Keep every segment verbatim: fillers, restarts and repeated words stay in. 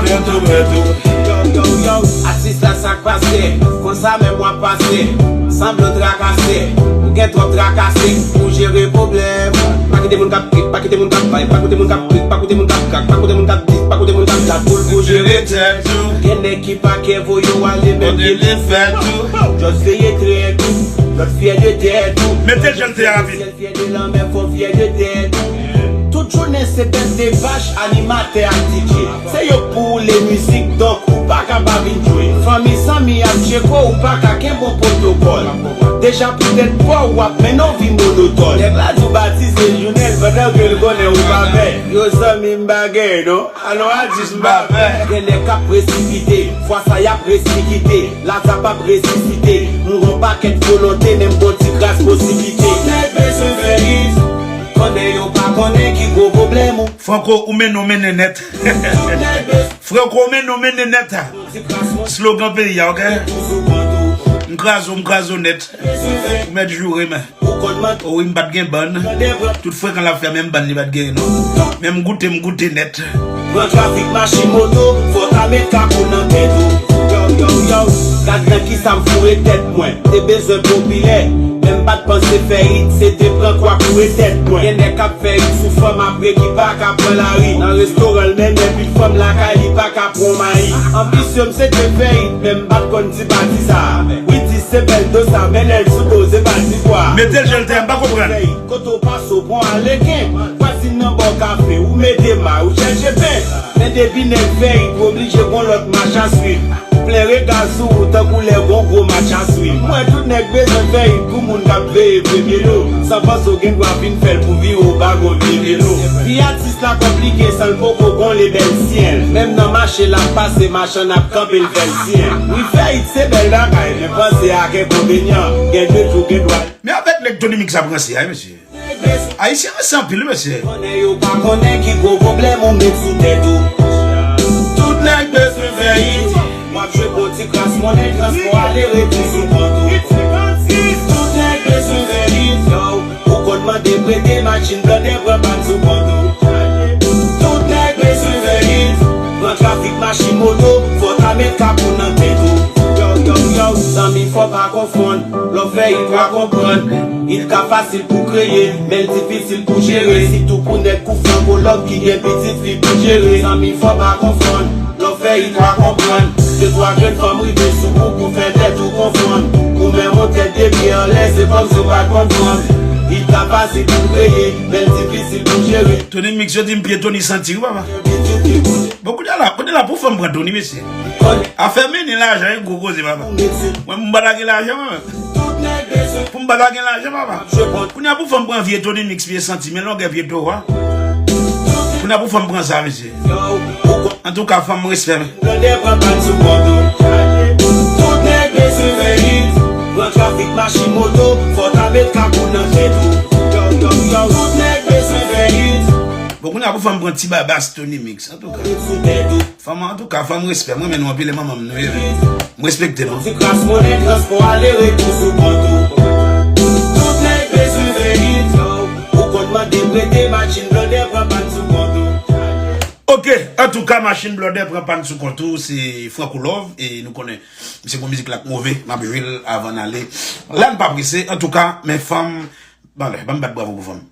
Yo, yo, yo, atis la, sa k pase? Konsa menm w ap pase. Sanble w trakase. Ou gen twòp trakase pou jere pwoblèm. Pa kite moun k ap krik, pa kite moun k ap bay, pa koute moun k ap krik, pa koute moun k ap krak, pa koute moun k ap di, pa koute moun k ap dat pou l pou jere tèt ou. Gen nèg ki pa kè voye w ale menm. Kote li fèt ou. Just veye tèt ou. Lòt fyè de tèt ou. Mete jan l te a rapid. Fyè de lanmè, fò fyè de tèt ou. Tout jounen se bèt de vach, animatè ak D J. Se yo k pou woule mizik, donk ou pa ka pa vin jwe. Fanmi zanmi ap tcheke w, ou pa ka kenbe yon pwotokòl. Deja poutèt pa w, w ap mennen yon vi monotòn. Nèg la di w batize Jounèl pandan ke l konnen ou pa fè. Yo zanmi m pa gen non. Alò atis m pa fè. Gen nèg k ap presipite, fwa sa y ap resi kite. Laza p ap resisite. M gon pakèt volonte, men m gon ti kras posibite. Tout nèg bezwen fè hit. Konnen yo pa konnen ki gwo pwoblèm ou. Franco, ou mennen, ou mennen nèt. Tout nèg bezwen Franco, ou mennen, ou mennen nèt. Ti kras mwen. Slogan peyi a, ok? Toujou pran tou. M kraze w, m kraze w nèt. Bezwen fè. Ou mèt joure, men. Ou konn mande. O wi, m pa t gen bann. Tande pran. Tout frekan l ap fè, menm bann li pa t genyen non. Men m goute, m goute nèt. Pran trafik machin moto, fò ta met kapou nan tèt ou. Yo, yo, yo, gad nan kisa m foure tèt mwen. Te bezwen popilè, men m pa t panse fè hit, se te pran kwa koure tèt mwen. Gen nèg k ap fè hit sou fanm apre ki pa ka pran lari. Nan restoran l mennen, epi fanm lakay li pa ka pran mayi. Anbisyon m se te fè hit, men m pa t konn ti pati sa. Wi, di se bèl do sa, men lè l sou do, se pa ti bwa. Mete l jan l te a, m pa konprann. Kote w pase w pran aleken. Vwazin nan ba w kafe, ou mete may, ou chèche pen. Men depi nèg fè hit, ou oblije gon lòt mach a swiv. Ou plen rega sou ou tankou lè gon gwo match a swiv. M wè tout nèg bezwen fè hit pou moun k ap veye vye velo. San panse w gen dwa vin fè l pou vire w pa gon vye velo. Vi atis la konplike san l poko gon lebèl syèl. Menm nan mache l ap pase, machann ap kanpe l fè l syen. Wi, fè hit se bèl bagay, men panse ak enkonvenyan. Gen de jou gen dwa. Men avèk nèg Tony Mix ap ranse a, wi, mesye. Ayisyen ranse anpil, wi, mesye. Konnen yo pa konnen ki gwo pwoblèm ou met sou tèt ou. Tout nèg bezwen fè hit. W ap jwe pou ti kras monnen, transpò ale retou sou kont ou. Tout nèg bezwen fè hit. Yo, ou konn mande prete, machin blòdè pran pann sou kont ou. Tout nèg bezwen fè hit. Pran trafik machin moto, fò ta met kapou nan tèt ou. Yo, yo, yo, zanmi, fò pa konfonn. Lè w fè hit, w a konprann. Hit ka fasil pou kreye, men l difisil pou jere. Sitou pou nèg kou Franco Love ki gen pitit fi pou jere. Zanmi, fò pa konfonn. Lè w fè hit, w a konprann. De twa grenn fanm rive sou ou pou fè tèt ou konfonn. Ou menm yon tèt de pye anlè, se kòmsi w pa t konn fanm. Hit ka fasil pou kreye, men l difisil pou jere. Tony Mix, yo di m pye Tony santi, wi, papa. Bon, kounye a la, kounye a la, pou fanm pran Tony, mesye. Afè mennen lajan, e gwo koze, papa. Mwen, m pa ta gen lajan, mwen. Pou m pa ta gen lajan, papa. Kounye a pou fanm pran vye Tony Mix, vye santi, men longè pye towo a. Kounye a pou fanm pran sa, mesye. Antouka, fanm, respè. Blòdè pran pann sou kont ou. Tout nèg bezwen fè hit. Pran trafik machin moto, fò ta met kapou nan tèt ou. Yo, yo, yo, tout nèg bezwen fè hit. Bon, kounye a pou fanm pran ti babas Tony Mix, antouka. Sou tèt ou. Fanm, antouka, fanm, respè. Mwen renmen nou anpil, e manman m nou ye. M respekte nou. Ti kras monnen, transpò ale retou sou kont ou. Tout nèg bezwen fè hit. Ou konn mande prete, machin blòdè pran pann sou kont ou. Ok, antouka, machin blòdè pran pann sou kont ou, se Franco Love, e nou konnen, misye gon mizik la k move, m ap jwe l avan n ale. La n pa prese, antouka, men fanm, bon, ale, ban m bat bravo pou fanm.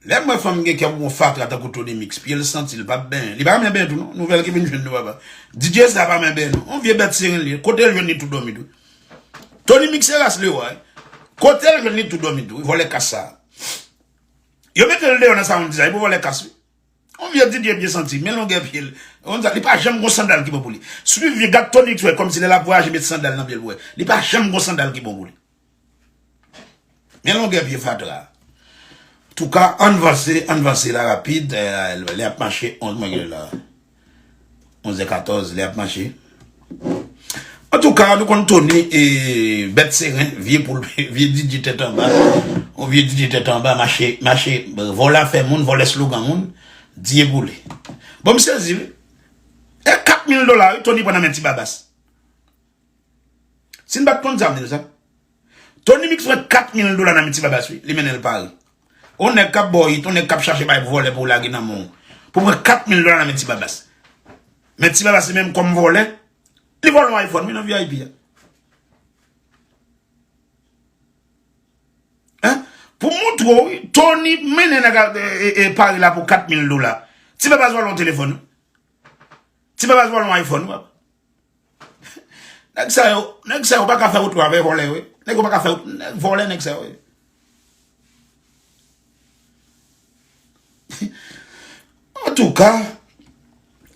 Lè m wè fanm gen kè pou gon fatra tankou Tony Mix, pye l santi, l p ap benyen. Li pa renmen benyen tou non. Nouvèl ki vin jwenn nou, papa. D J sa pa renmen benyen non. On vye bèt seren li ye. Kote l jwenn li tou dòmi tou. Tony Mix se ras lewa, wi. Kote l jwenn li tou dòmi tou, wi. Vòlè kas sa. Yo mete l deyò nan salon di sa, e pou vòlè kas, wi. On vye D J byen santi, men longè pye l. Konn sa, li pa janm gon sandal ki bon pou li. Swiv vye, gad Tony Mix, wè, kòmsi lè l ap vwayaje, met sandal nan pye l pou wè. Li pa janm gon sandal ki bon pou li. Men longè pye fatra. Antouka, ann vanse, ann vanse la rapid, eh, lè ap mache, onz mwen gen la. Onz è katòz, lè ap mache. Antouka, nou konn Tony, e, bèt seren, vye poul, vye D J tèt anba. On vye D J tèt anba, mache, mache, vòlè afè moun, vòlè slogan moun, Dye pou li. Bon, m sezi, wi. E kat mil dola, wi, Tony pran nan men ti babas. Si n pa t konn sa, m di nou sa. Tony Mix pran kat mil dola nan men Ti Babas, wi. Li mennen l Pari. On nèg k ap ba w it, on nèg k ap chache bay vòlè pou w lage nan men w. Pou pran kat mil dola nan men Ti Babas. Men Ti Babas li menm kòm vòlè, li vòlè yon iPhone, wi, nan V I P a. Hein? Pou montre w, wi, Tony mennen nèg a, e, e, e, Pari la pou kat mil dola. Ti Babas vòlè yon telefòn, wi. Ti Babas vòlè yon iPhone, wi, papa. Nèg sa yo, nèg sa yo pa ka fè wout yo avè vòlè yo, wi. Nèg yo pa ka fè wout, nèg vòlè nèg sa yo, wi. Antouka,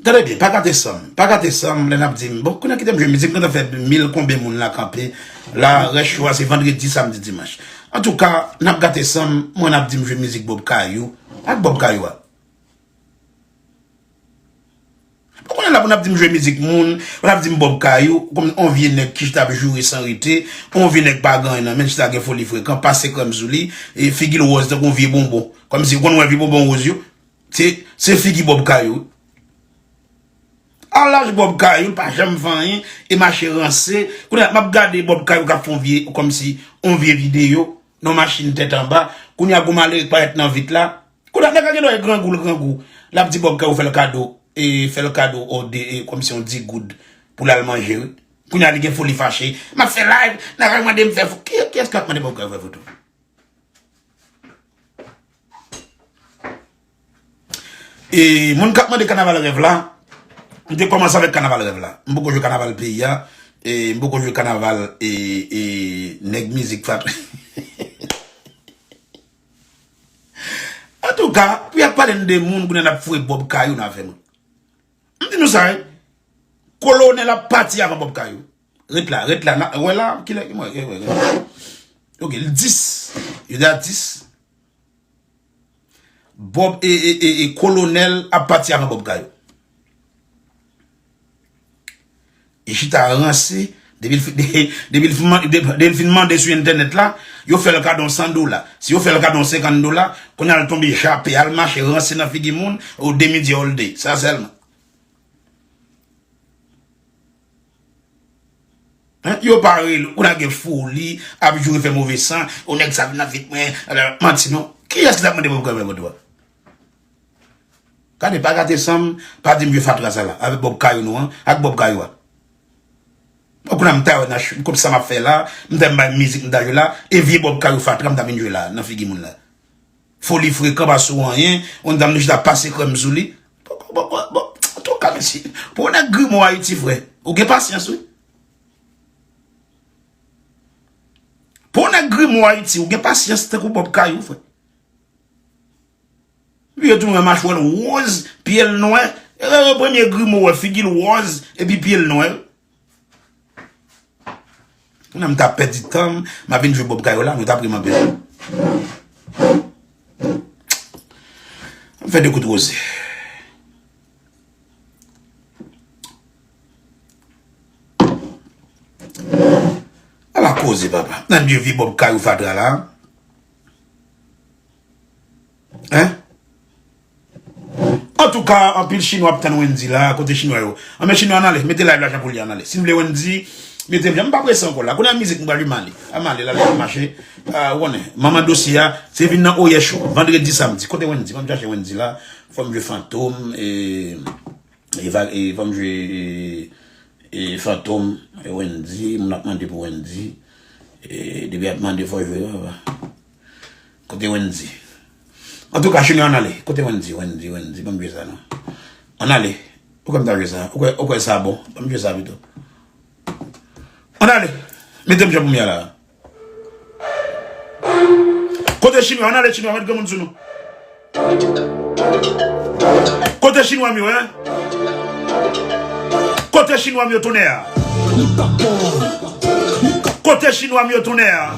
tande byen, pa gate san m, pa gate san m lè n ap di m, bon, kounye a kite m jwe mizik, m gentan fè mil konbyen moun la kanpe, la, rès show a se vandredi, samdi, dimanch. Antouka, n ap gate san m, mwen n ap di m jwe mizik Bob Kayou, ak Bob Kayou a. Ou konnen la pou n ap di m jwe mizik moun, pou n ap di m Bob Kayou, kòm on vye nèg ki chita ap joure san rete, on vye nèg pa gen anyen nan men l, chita gen foli frekan, pase krèm sou li, e figi l wòz tankou on vye bonbon. Kòmsi, ou konn wè vye bonbon wòz yo? Se, se figi Bob Kayou. A laj Bob Kayou, l pa janm fè anyen, e mache ranse. Kounye a, m ap gade Bob Kayou k ap fè on vye, kòmsi, on vye videyo, nan machin tèt anba. Kounye a, gon malere k parèt nan vit la. Kounye a, nèg la gen dwa grangou, l grangou. L ap di Bob Kayou fè l kado, e fè l kado, o, de, e, kòmsi on dis goud pou l al manje, wi. Kounye a, li gen foli fache. M ap fè live, nèg la mande m fè fo-, ki, kiyès k ap mande Bob Kayou fè foto? E, moun k ap mande kanaval rèv la, m te kòmanse avèk kanaval rèv la. M poko jwe kanaval peyi a, e, m poko jwe kanaval, e, e, nèg mizik fatra. Antouka, pou y ap pale n de moun, kounye a n ap foure Bob Kayou nan afè moun. M di nou sa, wi. Kolonèl ap pati avan Bob Kayou. Ret la, ret la. N a, wè la, kilè, wè, wè, wè. Ok, l dis. Yo di a dis. Bob, e, e, e, e, Kolonèl ap pati avan Bob Kayou. Li chita ranse, depi l fi-, de-, depi l fin man-, de-, depi l fin mande sou entènèt la, yo fè l kado san dola. Si yo fè l kado senkant dola, kounye a l tonbe jape, al mache ranse nan figi moun, o de midi all day. Sa sèlman. Hein? Yo pa rele, ou nan gen foli, ap joure fè move san, o nèg sa vin nan vit mwen, ala, manti non. Kiyès ki t ap mande pou m kanpe mwen dwa? Gade, pa gate san m, pa di m jwe fatra sa la, avèk Bob Kayou nou an, ak Bob Kayou a. Bon, kounye a m ta wè nan ch-, kòm sa m ap fè la, m ta m bay mizik m ta jwe la, e vye Bob Kayou fatra m ta vin jwe la, nan figi moun la. Foli frekan pa sou anyen, on dam nou chita pase krèm sou li. Bon, bon, bon, bon, antouka, mesye, pou yon nèg grimo Ayiti, frè, ou gen pasyans, wi. Pou yon nèg grimo Ayiti, ou gen pasyans tankou Bob Kayou, frè. Epi yo tounen machwè l wòz, pye l nwè. E, e, premye grimo wè, figi l wòz, epi pye l nwè. Kounye a m t ap pèdi tan m, m ap vin jwe Bob Kayou la, nou t ap ri m anpil. M fè de kout woze. Ala koze, papa. Nan vye Bob Kayou fatra la. Hein? Antouka, anpil chinwa ap tann Wendy la, kote chinwa yo? Anben, chinwa, ann ale, mete live la jan pou l ye, ann ale. Si n vle Wendy, mete m jan, m pa prese ankò la. Kounye a mizik m pral jwe, m ale. A, m ale, l ale, m mache. A, ou konnen, manman dosye a, se vin nan Oyè Show, vandredi, samdi. Kote Wendy? Ban m chache Wendy la. Fò m jwe Fantom, e, e, va-, e, fò m jwe, e, e, Fantom, e, Wendy, moun ap mande pou Wendy. E, depi ap mande, fò jwe, papa. Kote Wendy? Antouka, chinwa, ann ale. Kote Wendy? Wendy, Wendy, ban m jwe sa non. Ann ale. Ou kwè m ta jwe sa? Ou kwè, ou kwè sa bon? Ban m jwe sa pito. Ann ale. Mete m jan pou m ye la. Kote chinwa? Ann ale, chinwa, met granmoun sou nou. Kote chinwa m yo, hein? Kote chinwa m yo, tonè a? Kote chinwa m yo, tonè a?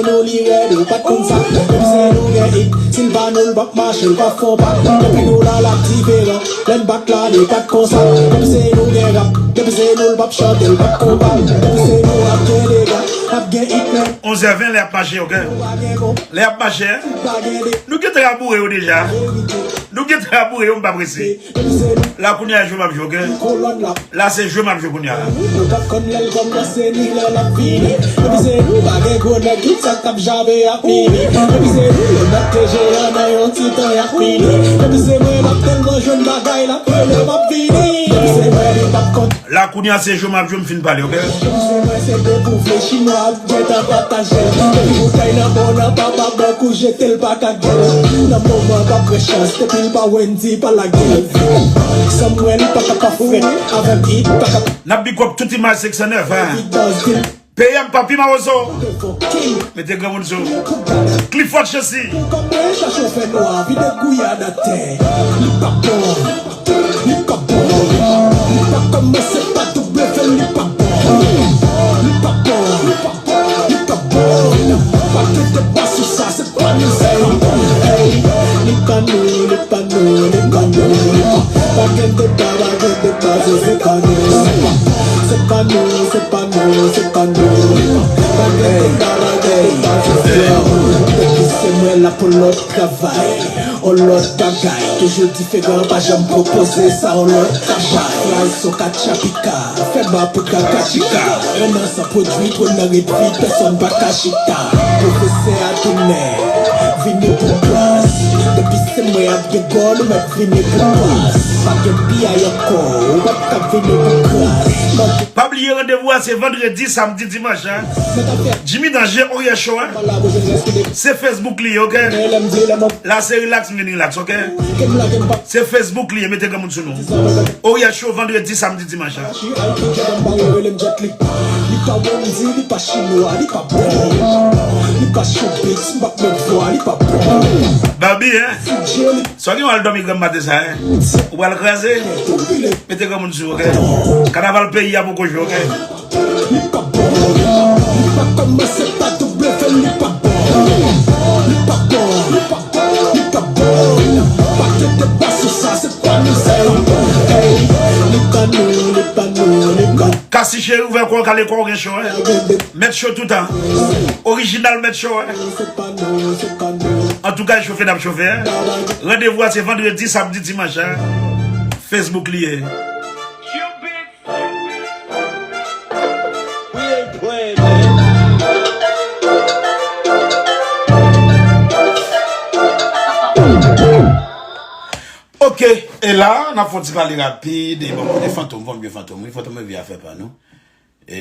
Nou li rèd, ou pa t konn sa. Depi se nou gen hit, si l pa nou, l p ap mache, l p ap fè yon pa. Depi nou la, l ap diferan. Lè n bat la, li pa t konsa. Depi se nou gen rap, depi se nou, l p ap chante, l p ap konba. Depi se nou, ap gen dega, ap gen hit, men Onzè ven, lè ap mache, ok? Nou pa gen bon, Lè ap mache, nou pa gen de nou gentan raboure yo deja. Verite. Nou gentan raboure yo, m pa prese. Depi se nou, La kounye a jwe m ap jwe, ok? Kolòn la. La se jwe m ap jwe kounye a. Nou p ap konn lè l kòmanse ni lè l ap fini. Depi se nou pa gen gwo nèg, tout sa k ap jape ap fini. Depi se nou, yo mèt te jeyan nan yon ti tan y ap fini. Depi se mwen, m ap tèlman jwenn bagay, l ap rele, m ap vini. Depi se mwen, li p ap konn. La kounye a se jwe m ap jwe, m fin pale, ok? Depi se mwen, se dekouvri chinwa. Gentan pataje l. Depi boutèy nan bon nan pa ba bòk ou jete l pa ka gèl. Nan moman pa pran chans, depi l pa Wendy pa lage l. San mwen li pa ka pa frèt, avè m it pa ka N ap big up tout imaj senk san nèf, hein. Evidans di l P M Papi Mawozo. Devan king. Mete granmoun sou. Pou gade. Clifford Chessy. Pou kòman chache w fè nwa, vide gouyad atè. Li pa bon. Li pa bon. Li pa kòmanse pa W, li pa bon. Li pa bon. Li pa bon. Li pa bon. Pa gen deba sou sa, se pa nou, se pa bon. Ey, li pa nou, li pa nou, li pa nou, li pa. Pa gen deba, pa gen deba, se, se pa nou. Se pa nou, se pa nou, se pa nou, li pa. Pa gen deba, pa gen deba, se, se pa nou. Depi se mwen la pou lòt travay. On lòt bagay, toujou diferan, pa janm pwopoze sa, on lòt travay. Fly Soca Chapika, fè ba pou kaka chika. En an san pwodui, twòn nan ret vid, pèsòn pa ka chita. Pwofesè a tounen, vini pou klas. Depi se mwen ap gen gòl, ou mèt vini pou klas. Pa gen piyay ankò, ou p ap ka vini pou kras. Pa bliye randevou a se vandredi, samdi, dimanch, hein. Jimmy Danger, Oryè Show, hein. Se Facebook li ye, ok? La se relax, m vin relax, ok? Se Facebook li ye, mete granmoun sou nou. Oryè Show, vandredi, samdi, dimanch, hein. Li pa Wendy, li pa chinwa, li pa bon. Li pa showbiz, m p ap met vwa, li pa bon. Barbie, hein? Fidji, li Swa gen w al dòmi granm maten sa, hein? Ou pral kraze? Mete granmoun sou, ok? Kanaval peyi a poko jwe, ok? Li pa bon, li pa kòmanse pa W, li pa bon. Li pa bon, li pa bon, li pa bon. Pa gen deba sou sa, se pa nou, se pa bon. Ey, li pa nou, li pa nou, li pa. Cassie Chérie, ouvè kò w, kale kò w, gen cho, hein? Mèt cho toutan. Orijinal mèt cho, hein? Antouka, e chofe n ap chofe, hein? Randevou a se vandredi, samdi, dimanch, hein? Facebook li ye. Ok, e la, n ap fè yon ti pale rapid, e bon, kote Fantom, Fantom, Fantom, wi, Fantom, e vi a fè pa nou. E